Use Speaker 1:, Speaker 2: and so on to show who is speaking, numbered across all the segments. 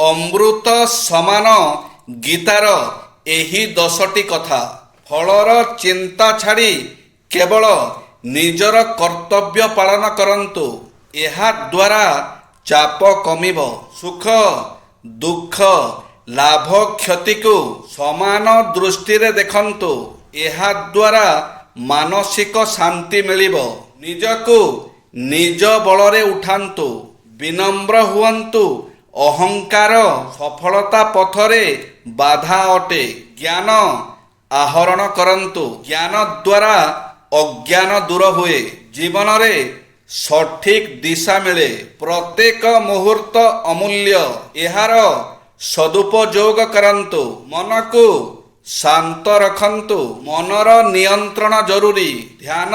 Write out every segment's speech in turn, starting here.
Speaker 1: ଅମୃତ ସମାନ ଗୀତାର ଏହି 10ଟି କଥା। ଫଳର ଚିନ୍ତା ଛାଡ଼ି କେବଳ ନିଜର କର୍ତ୍ତବ୍ୟ ପାଳନ କରନ୍ତୁ। ଏହାଦ୍ୱାରା ଚାପ କମିବ। ସୁଖ ଦୁଃଖ, ଲାଭ କ୍ଷତିକୁ ସମାନ ଦୃଷ୍ଟିରେ ଦେଖନ୍ତୁ। ଏହାଦ୍ୱାରା ମାନସିକ ଶାନ୍ତି ମିଳିବ। ନିଜକୁ ନିଜ ବଳରେ ଉଠାନ୍ତୁ। ବିନମ୍ର ହୁଅନ୍ତୁ। ଅହଙ୍କାର ସଫଳତା ପଥରେ ବାଧା ଅଟେ। ଜ୍ଞାନ ଆହରଣ କରନ୍ତୁ। ଜ୍ଞାନ ଦ୍ୱାରା ଅଜ୍ଞାନ ଦୂର ହୁଏ। ଜୀବନରେ ସଠିକ୍ ଦିଶା ମିଳେ। ପ୍ରତ୍ୟେକ ମୁହୂର୍ତ୍ତ ଅମୂଲ୍ୟ। ଏହାର ସଦୁପଯୋଗ କରନ୍ତୁ। ମନକୁ ଶାନ୍ତ ରଖନ୍ତୁ। ମନର ନିୟନ୍ତ୍ରଣ ଜରୁରୀ। ଧ୍ୟାନ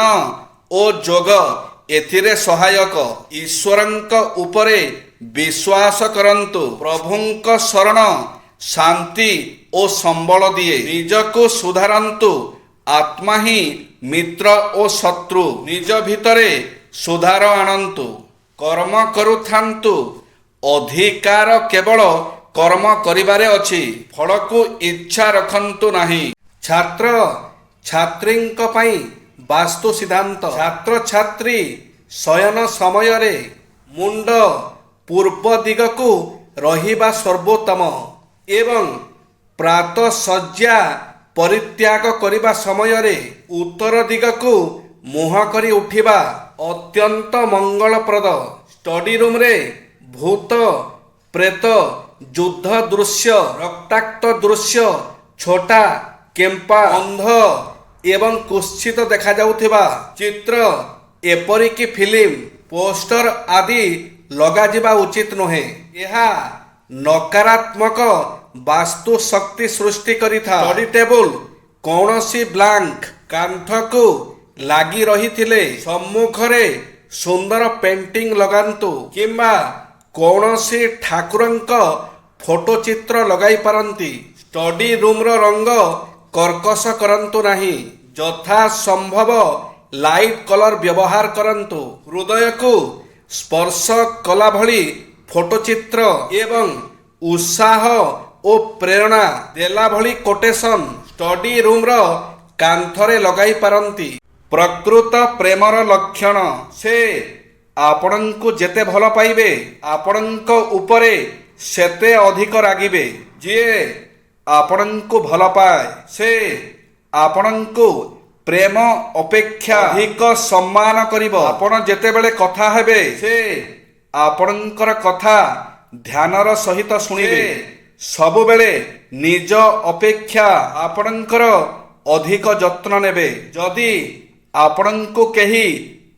Speaker 1: ଓ ଯୋଗ ଏଥିରେ ସହାୟକ। ଈଶ୍ୱରଙ୍କ ଉପରେ ବିଶ୍ୱାସ କରନ୍ତୁ। ପ୍ରଭୁଙ୍କ ଶରଣ ଶାନ୍ତି ଓ ସମ୍ବଳ ଦିଏ। ନିଜକୁ ସୁଧାରନ୍ତୁ। ଆତ୍ମା ହିଁ ମିତ୍ର ଓ ଶତ୍ରୁ। ନିଜ ଭିତରେ ସୁଧାର ଆଣନ୍ତୁ। କର୍ମ କରୁଥାନ୍ତୁ। ଅଧିକାର କେବଳ କର୍ମ କରିବାରେ ଅଛି। ଫଳକୁ ଇଚ୍ଛା ରଖନ୍ତୁ ନାହିଁ। ଛାତ୍ର ଛାତ୍ରୀଙ୍କ ପାଇଁ ବାସ୍ତୁ ସିଦ୍ଧାନ୍ତ। ଛାତ୍ରଛାତ୍ରୀ ଶୟନ ସମୟରେ ମୁଣ୍ଡ ପୂର୍ବ ଦିଗକୁ ରହିବା ସର୍ବୋତ୍ତମ ଏବଂ ପ୍ରାତଃଶଯ୍ୟା ପରିତ୍ୟାଗ କରିବା ସମୟରେ ଉତ୍ତର ଦିଗକୁ ମୁହଁ କରି ଉଠିବା ଅତ୍ୟନ୍ତ ମଙ୍ଗଳପ୍ରଦ। ଷ୍ଟଡି ରୁମରେ ଭୂତ, ପ୍ରେତ, ଯୁଦ୍ଧ ଦୃଶ୍ୟ, ରକ୍ତାକ୍ତ ଦୃଶ୍ୟ, ଛୋଟା, କେମ୍ପା, ଅନ୍ଧ ଏବଂ କୁତ୍ସିତ ଦେଖାଯାଉଥିବା ଚିତ୍ର, ଏପରିକି ଫିଲ୍ମ ପୋଷ୍ଟର ଆଦି ଲଗାଯିବା ଉଚିତ ନୁହେଁ। ଏହା ନକାରାତ୍ମକ ବାସ୍ତୁ ଶକ୍ତି ସୃଷ୍ଟି କରିଥାଏ। ଷ୍ଟଡି ଟେବୁଲ କୌଣସି ବ୍ଲାଙ୍କ କାନ୍ଥକୁ ଲାଗି ରହିଥିଲେ ସମ୍ମୁଖରେ ସୁନ୍ଦର ପେଣ୍ଟିଂ ଲଗାନ୍ତୁ କିମ୍ବା କୌଣସି ଠାକୁରଙ୍କ ଫଟୋଚିତ୍ର ଲଗାଇ ପାରନ୍ତି। ଷ୍ଟଡି ରୁମର ରଙ୍ଗ କର୍କଶ କରନ୍ତୁ ନାହିଁ। ଯଥା ସମ୍ଭବ ଲାଇଟ୍ କଲର ବ୍ୟବହାର କରନ୍ତୁ। ହୃଦୟକୁ ସ୍ପର୍ଶ କଲା ଭଳି ଫଟୋଚିତ୍ର ଏବଂ ଉତ୍ସାହ ଓ ପ୍ରେରଣା ଦେଲା ଭଳି କୋଟେସନ ଷ୍ଟଡି ରୁମର କାନ୍ଥରେ ଲଗାଇ ପାରନ୍ତି। ପ୍ରକୃତ ପ୍ରେମର ଲକ୍ଷଣ: ସେ ଆପଣଙ୍କୁ ଯେତେ ଭଲ ପାଇବେ, ଆପଣଙ୍କ ଉପରେ ସେତେ ଅଧିକ ରାଗିବେ। ଯିଏ ଆପଣଙ୍କୁ ଭଲ ପାଏ, ସେ ଆପଣଙ୍କୁ ପ୍ରେମ ଅପେକ୍ଷା ଅଧିକ ସମ୍ମାନ କରିବ। ଆପଣ ଯେତେବେଳେ କଥା ହେବେ, ସେ ଆପଣଙ୍କର କଥା ଧ୍ୟାନର ସହିତ ଶୁଣିବେ। ସବୁବେଳେ ନିଜ ଅପେକ୍ଷା ଆପଣଙ୍କର ଅଧିକ ଯତ୍ନ ନେବେ। ଯଦି ଆପଣଙ୍କୁ କେହି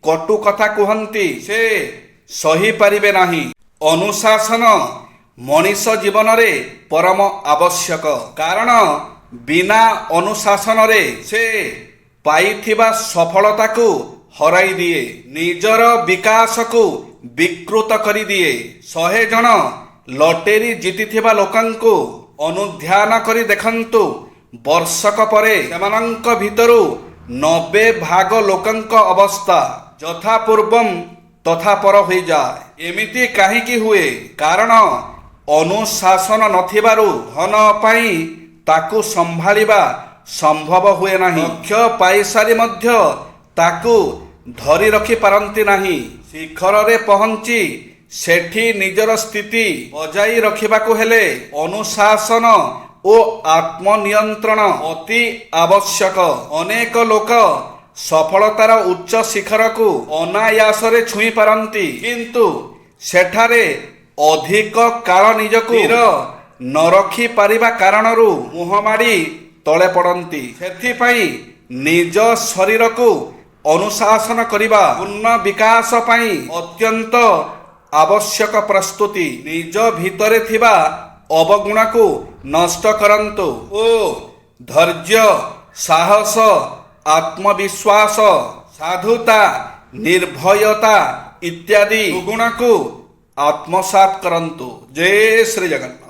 Speaker 1: କଟୁ କଥା କୁହନ୍ତି, ସେ ସହିପାରିବେ ନାହିଁ। ଅନୁଶାସନ ମଣିଷ ଜୀବନରେ ପରମ ଆବଶ୍ୟକ, କାରଣ ବିନା ଅନୁଶାସନରେ ସେ ପାଇଥିବା ସଫଳତାକୁ ହରାଇ ଦିଏ, ନିଜର ବିକାଶକୁ ବିକୃତ କରିଦିଏ। 100 ଜଣ ଲଟେରୀ ଜିତିଥିବା ଲୋକଙ୍କୁ ଅନୁଧ୍ୟାନ କରି ଦେଖନ୍ତୁ, ବର୍ଷକ ପରେ ସେମାନଙ୍କ ଭିତରୁ 90 ଭାଗ ଲୋକଙ୍କ ଅବସ୍ଥା ଯଥା ପୂର୍ବಂ ତଥା ପର ହୋଇଯାଏ। ଏମିତି କାହିଁକି ହୁଏ? କାରଣ ଅନୁଶାସନ ନଥିବାରୁ ଧନ ପାଇଁ ତାକୁ ସମ୍ଭାଳିବା ସମ୍ଭବ ହୁଏ ନାହିଁ। ଲକ୍ଷ୍ୟ ପାଇସାରି ମଧ୍ୟ ତାକୁ ଧରି ରଖିପାରନ୍ତି ନାହିଁ। ଶିଖରରେ ପହଞ୍ଚି ସେଠି ନିଜର ସ୍ଥିତି ବଜାଇ ରଖିବାକୁ ହେଲେ ଅନୁଶାସନ ଓ ଆତ୍ମନିୟନ୍ତ୍ରଣ ଅତି ଆବଶ୍ୟକ। ଅନେକ ଲୋକ ସଫଳତାର ଉଚ୍ଚ ଶିଖରକୁ ଅନାୟାସରେ ଛୁଇଁ ପାରନ୍ତି, କିନ୍ତୁ ସେଠାରେ ଅଧିକ କାଳ ନିଜକୁ ସ୍ଥିର ନ ରଖିପାରିବା କାରଣରୁ ମୁହଁ ମାଡ଼ି ତଳେ ପଡ଼ନ୍ତି। ସେଥିପାଇଁ ନିଜ ଶରୀରକୁ ଅନୁଶାସନ କରିବା ପୂର୍ଣ୍ଣ ବିକାଶ ପାଇଁ ଅତ୍ୟନ୍ତ ଆବଶ୍ୟକ ପ୍ରସ୍ତୁତି। ନିଜ ଭିତରେ ଥିବା ଅବଗୁଣକୁ ନଷ୍ଟ କରନ୍ତୁ ଓ ଧୈର୍ଯ୍ୟ, ସାହସ, ଆତ୍ମବିଶ୍ୱାସ, ସାଧୁତା, ନିର୍ଭୟତା ଇତ୍ୟାଦି ଗୁଣକୁ ଆତ୍ମସାତ କରନ୍ତୁ। ଜୟ ଶ୍ରୀ ଜଗନ୍ନାଥ।